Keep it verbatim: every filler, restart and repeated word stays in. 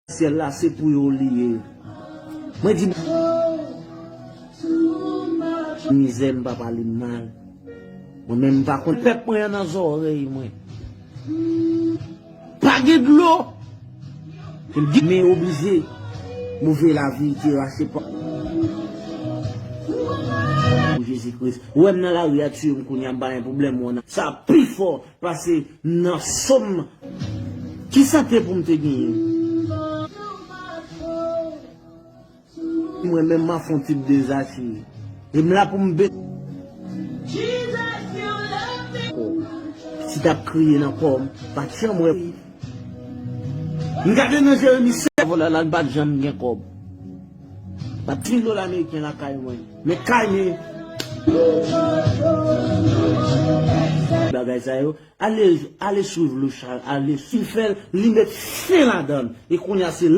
Syèl la se pou yo li ye. Mwen di mizè, m pa pale mal. Mwen menm m pa konn pèp mwen an nan zòrèy mwen. Pa gen dlo. E m di men oblije. Move lavi te rache pa pou Jezi Kris. Ou wè m nan lari a, tiye m kounye a, m pa gen pwoblèm, ou nan sa pi fò pase nan sòm. Ki sante pou m te genyen? Mwen menm m a fon tip de Zache. E m la pou m be. Si t ap kriye nan kò m, pa t janm wè. M gade nan Jeremi sèt, vòlè la, l pa t janm gen kòb. Pa t mil dola ameriken lakay mwen. Men kay men. Bagay sa yo. Ale, ale swiv Louchard, ale swiv, fè l, li met fen ladan l. E kounye a se